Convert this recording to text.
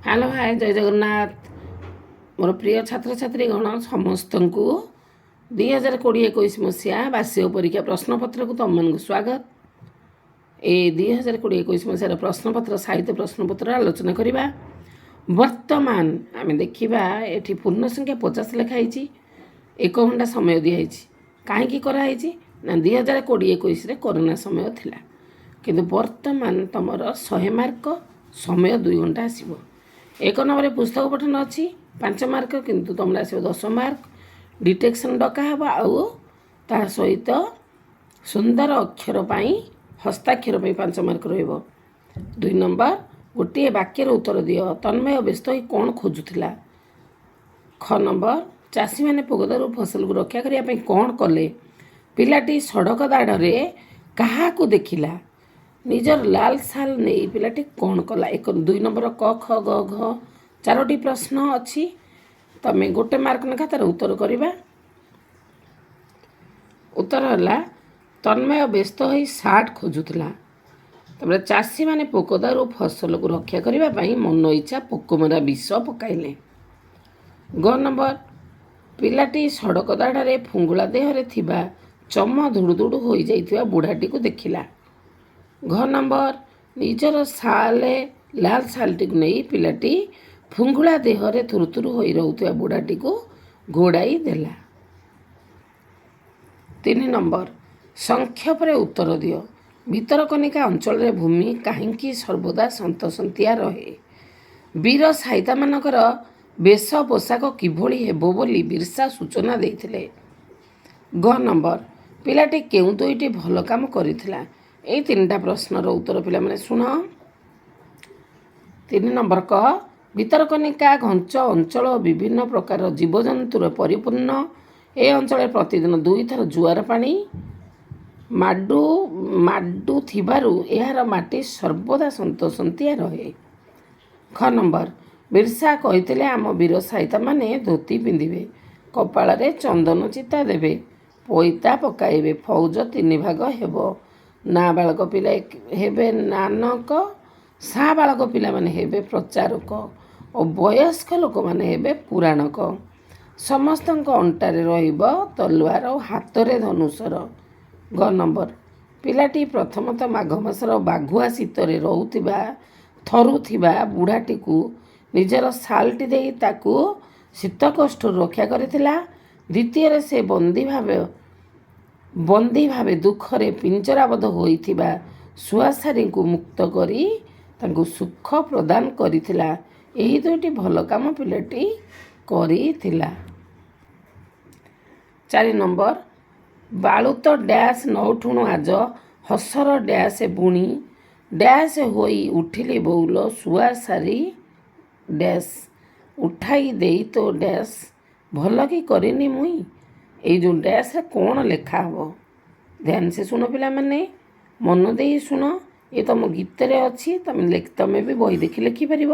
Hello hi, ଜୟ ଜଗନ୍ନାଥ। ମୋର ପ୍ରିୟ ଛାତ୍ରଛାତ୍ରୀଗଣ, ସମସ୍ତଙ୍କୁ 2020-21 ମସିହା ବାର୍ଷିକ ପରୀକ୍ଷା ପ୍ରଶ୍ନପତ୍ରକୁ ତୁମମାନଙ୍କୁ ସ୍ୱାଗତ। ଏ 2020-21 ମସିହାର ପ୍ରଶ୍ନପତ୍ର, ସାହିତ୍ୟ ପ୍ରଶ୍ନପତ୍ର ଆଲୋଚନା କରିବା। ବର୍ତ୍ତମାନ ଆମେ ଦେଖିବା, ଏଠି ପୂର୍ଣ୍ଣ ସଂଖ୍ୟା 50 ଲେଖା ହେଇଛି, 1 ଘଣ୍ଟା ସମୟ ଦିଆହେଇଛି। କାହିଁକି କରାହେଇଛି ନା 2020-21ରେ କରୋନା ସମୟ ଥିଲା। କିନ୍ତୁ ବର୍ତ୍ତମାନ ତୁମର 100 ମାର୍କ, ସମୟ 2 ଘଣ୍ଟା ଆସିବ। 1 ନମ୍ବରରେ ପୁସ୍ତକ ପଠନ ଅଛି, 5 ମାର୍କ, କିନ୍ତୁ ତୁମର ଆସିବ 10 ମାର୍କ। ଡିଟେକ୍ସନ୍ ଡକା ହେବ, ଆଉ ତା ସହିତ ସୁନ୍ଦର ଅକ୍ଷର ପାଇଁ, ହସ୍ତାକ୍ଷର ପାଇଁ 5 ମାର୍କ ରହିବ। 2 ନମ୍ବର, ଗୋଟିଏ ବାକ୍ୟରେ ଉତ୍ତର ଦିଅ। ତନ୍ମୟ ବ୍ୟସ୍ତ ହୋଇ କ'ଣ ଖୋଜୁଥିଲା? ଖ ନମ୍ବର, ଚାଷୀମାନେ ପୋକଦାରୁ ଫସଲକୁ ରକ୍ଷା କରିବା ପାଇଁ କ'ଣ କଲେ? ପିଲାଟି ସଡ଼କ ଦାଢ଼ରେ କାହାକୁ ଦେଖିଲା? ନିଜର ଲାଲ ସାଲ ନେଇ ପିଲାଟି କ'ଣ କଲା? 1, 2 ନମ୍ବର କ, ଖ, ଗ, ଘ ଚାରୋଟି ପ୍ରଶ୍ନ ଅଛି। ତମେ ଗୋଟେ ମାର୍କ ଲେଖା ତାର ଉତ୍ତର କରିବା। ଉତ୍ତର ହେଲା, ତନ୍ମୟ ବ୍ୟସ୍ତ ହୋଇ ସାର୍ଟ ଖୋଜୁଥିଲା। ତାପରେ ଚାଷୀମାନେ ପୋକଦାରୁ ଫସଲକୁ ରକ୍ଷା କରିବା ପାଇଁ ମନ ଇଚ୍ଛା ପୋକମରା ବିଷ ପକାଇଲେ। ଗ ନମ୍ବର, ପିଲାଟି ସଡ଼କ ଦାଢ଼ରେ ଫୁଙ୍ଗୁଳା ଦେହରେ ଥିବା ଚମ ଧୁଡ଼ୁଧୁଡ଼ୁ ହୋଇଯାଇଥିବା ବୁଢ଼ାଟିକୁ ଦେଖିଲା। ଘ ନମ୍ବର, ନିଜର ସାଲେ, ଲାଲ ସାଲଟିକୁ ନେଇ ପିଲାଟି ଫୁଙ୍ଗୁଳା ଦେହରେ ଥୁରୁଥୁରୁ ହୋଇ ରହୁଥିବା ବୁଢ଼ାଟିକୁ ଘୋଡ଼ାଇ ଦେଲା। 3 ନମ୍ବର, ସଂକ୍ଷେପରେ ଉତ୍ତର ଦିଅ। ଭିତରକନିକା ଅଞ୍ଚଳରେ ଭୂମି କାହିଁକି ସର୍ବଦା ସନ୍ତସନ୍ତିଆ ରହେ? ବୀର ସାଇତାମାନଙ୍କର ବେଶ ପୋଷାକ କିଭଳି ହେବ ବୋଲି ବିର୍ସା ସୂଚନା ଦେଇଥିଲେ? ଗ ନମ୍ବର, ପିଲାଟି କେଉଁ ଦୁଇଟି ଭଲ କାମ କରିଥିଲା? ଏଇ ତିନିଟା ପ୍ରଶ୍ନର ଉତ୍ତର ପିଲାମାନେ ଶୁଣ। 3 ନମ୍ବର କ, ଭିତରକନିକା ଘଞ୍ଚ ଅଞ୍ଚଳ ବିଭିନ୍ନ ପ୍ରକାର ଜୀବଜନ୍ତୁରେ ପରିପୂର୍ଣ୍ଣ। ଏ ଅଞ୍ଚଳରେ ପ୍ରତିଦିନ ଦୁଇଥର ଜୁଆର ପାଣି ମାଡୁଥିବାରୁ ଏହାର ମାଟି ସର୍ବଦା ସନ୍ତସନ୍ତିଆ ରହେ। ଖ ନମ୍ବର, ବିର୍ସା କହିଥିଲେ ଆମ ବୀର ସାଇତାମାନେ ଧୋତି ପିନ୍ଧିବେ, କପାଳରେ ଚନ୍ଦନ ଚିତା ଦେବେ, ପଇତା ପକାଇବେ, ଫୌଜ ତିନି ଭାଗ ହେବ। ନାବାଳକ ପିଲା ହେବେ ନାନକ, ସାବାଳକ ପିଲାମାନେ ହେବେ ପ୍ରଚାରକ ଓ ବୟସ୍କ ଲୋକମାନେ ହେବେ ପୁରାଣକ। ସମସ୍ତଙ୍କ ଅଣ୍ଟାରେ ରହିବ ତଲୁଆର ଓ ହାତରେ ଧନୁଶର। ଗ ନମ୍ବର, ପିଲାଟି ପ୍ରଥମତଃ ମାଘ ମାସର ବାଘୁଆ ଶୀତରେ ରହୁଥିବା ଥରୁଥିବା ବୁଢ଼ାଟିକୁ ନିଜର ଶାଲଟି ଦେଇ ତାକୁ ଶୀତ କଷ୍ଟରୁ ରକ୍ଷା କରିଥିଲା। ଦ୍ୱିତୀୟରେ ସେ ବନ୍ଦୀ ଭାବେ ଦୁଃଖରେ ପିଞ୍ଜରାବଦ୍ଧ ହୋଇଥିବା ଶୁଆଶାରୀଙ୍କୁ ମୁକ୍ତ କରି ତାଙ୍କୁ ସୁଖ ପ୍ରଦାନ କରିଥିଲା। ଏହି ଦୁଇଟି ଭଲ କାମ ପିଲାଟି କରିଥିଲା। 4 ନମ୍ବର, ବାଳୁତ ଡ୍ୟାସ୍ ନ ଉଠୁଣୁ ଆଜ ହସର ଡ୍ୟାସ୍ ବୁଣି ଡ୍ୟାସ୍ ହୋଇ ଉଠିଲି ବୋଉଲ ଶୁଆଶାରୀ ଡ୍ୟାସ୍ ଉଠାଇ ଦେଇ ତୋ ଡ୍ୟାସ୍ ଭଲ କି କରିନି ମୁଇଁ। ଏଇ ଯେଉଁ ଡ୍ୟାସ୍ରେ କ'ଣ ଲେଖା ହେବ? ଧ୍ୟାନ ସେ ଶୁଣ ପିଲାମାନେ, ମନ ଦେଇ ଶୁଣ। ଏ ତୁମ ଗୀତରେ ଅଛି, ତମେ ବି ବହି ଦେଖି ଲେଖିପାରିବ।